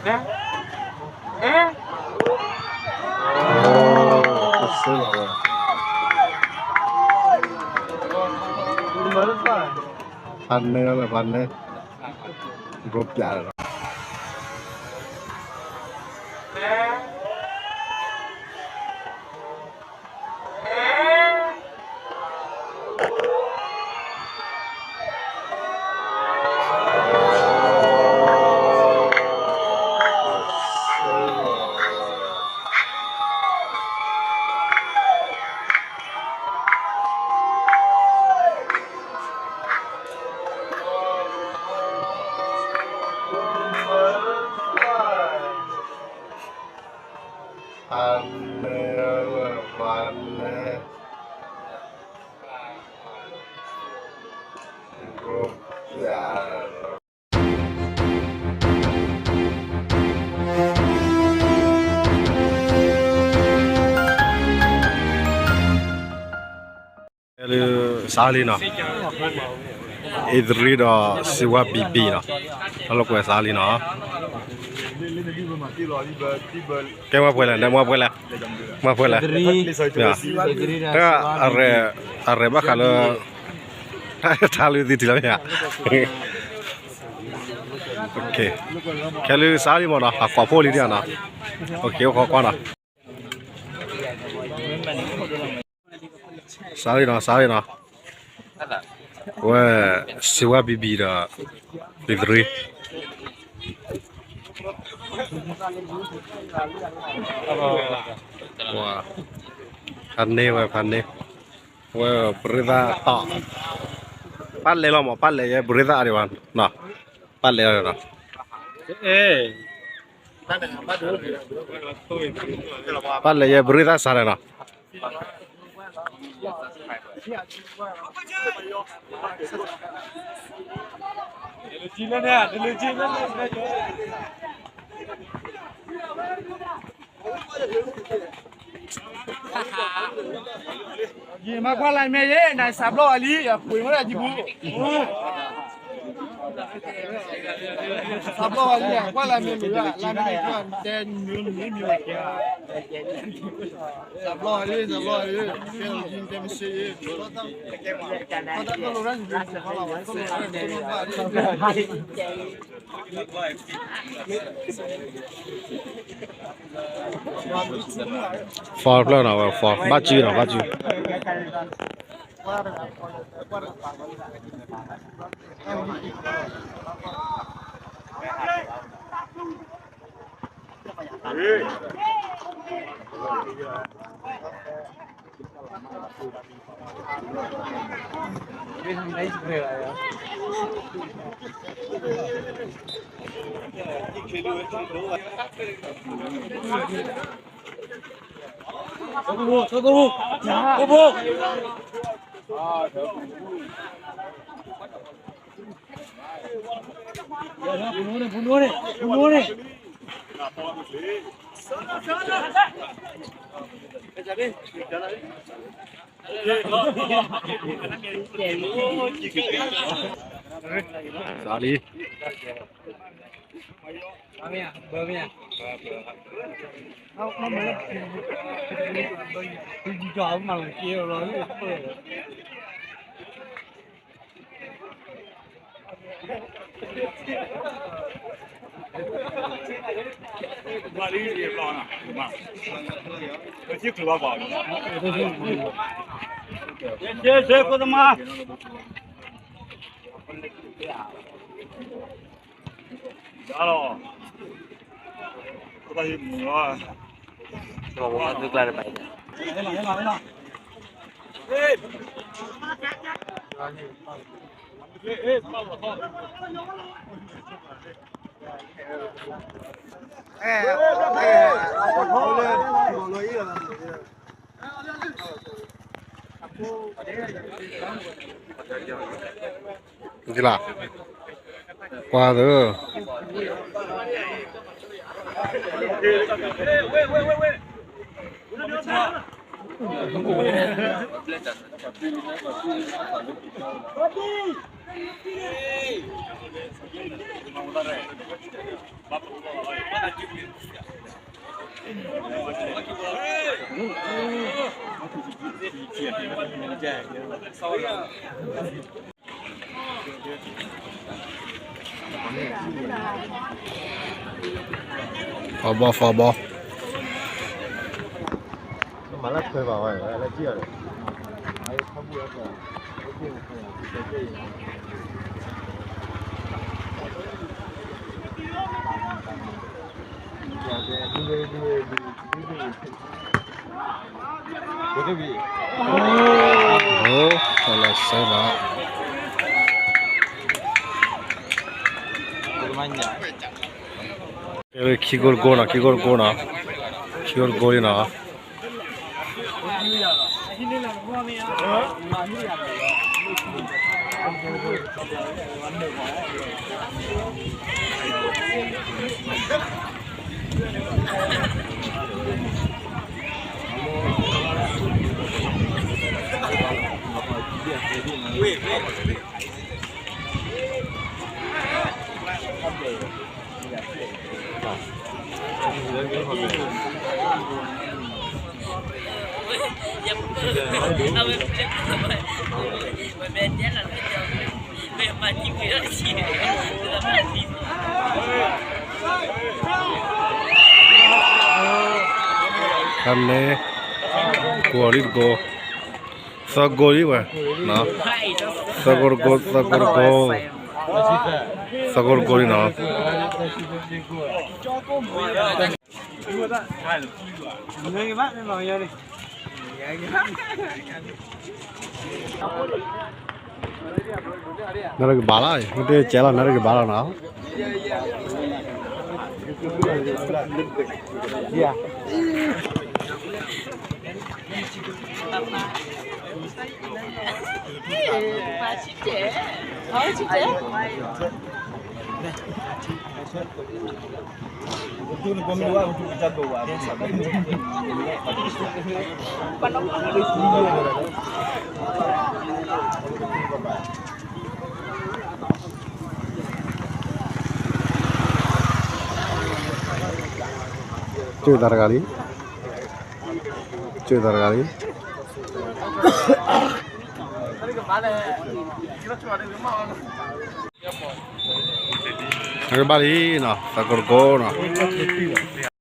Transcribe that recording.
အဲ အဲ ဖးနဲလီၤ ဖးနဲ ဘိပျးလီၤ ဖးနဲ ဖးနဲ လၢစးလံနီၤ, အ့သရံဒီးစံးဝါဘံဘံနီၤ, တၢ်လိာ်ကွဲစးလံနီၤ, ကဲမ့ၢ်ပှဲၤလဲၣ် မ့ၢ်ပှဲၤလဲၣ်, မ့ၢ်ပှဲၤလဲၣ်, တၢ်အရဲၣ်ဘၣ်ဃးလၢ ထါလၢသံထံလီၤမ့ၢ်ဧါ, ခဲလၢာ်စးလံမ့ၢ်နီၤ အကွၢ်ဖိလံဒ်နီၤ, အိၣ်ခိးကွၢ်နီၤ စးလံနီၤ စးလံနီၤ, ဝဲ စံးဝါဘံဘံဒီး ဘံသရံ, ဖးန့ၢ်ဝဲ ဖးန့ၢ်, ဝဲပရ့သၣ်တီၢ်, ပၢ်လဲၤလီၤမး ပၢ်လဲၤယဲပရ့သၣ်အါဒံးဘၣ်နီၤ, ပၢ်လဲၤလီၤနီၤ ပၢ်လဲၤယဲပရ့သၣ်စးလဲၣ်နီၤ, ယမၤကွၢ်လၢမဲာ်ယဲ နစးဘျီၣ်အလံ အပှ့ၤမ့ၢ်ဒၣ်ယပူၤ စးဘျီၣ်အလံ ကွၢ်လၢမဲာ်မ့ၢ်လၢ လၢမဲာ်တဲနွံမ့ၢ်မ့ၢ် စးဘျီၣ်အလံ စးဘျီၣ်အလံ ကဲလီၤယတဲမ့ၢ်စ့ယဲ fall ဖျၢၣ်နီၤ fall ဘၣ်စုနီၤ ဘၣ်စု စးလံ ဒ်လၢ ကွၢ်သၢ ဘၣ်ပ ဖီဘီ ဖီဘီ. အိၣ် လီၤစဲဘၣ်. ခံဂိၢ်တဂိၢ်နီၤ, ခံဂိၢ်တဂိၢ်နီၤ, ခံဂိၢ်တဂိၢ်လံနီၤ. ခါန့ၣ် ကွီၢ်လံတကိး, သၢကိးလံဝဲ, သၢကိးတကိး, သၢကိးတကိး, သၢကိးတကိးလံနီၤ. နၢ်ရကဘၣ်လီၤ, မ့ၢ်တကဲလီၤ နၢ်ရကဘၣ်လီၤနီၤ. ကၢၢ်သးတဂၤလံ, ကၢၢ်သးတဂၤလံ. နၢ်ရကဘၣ်လံနီၤ, သၢကိးတကိးနီၤ.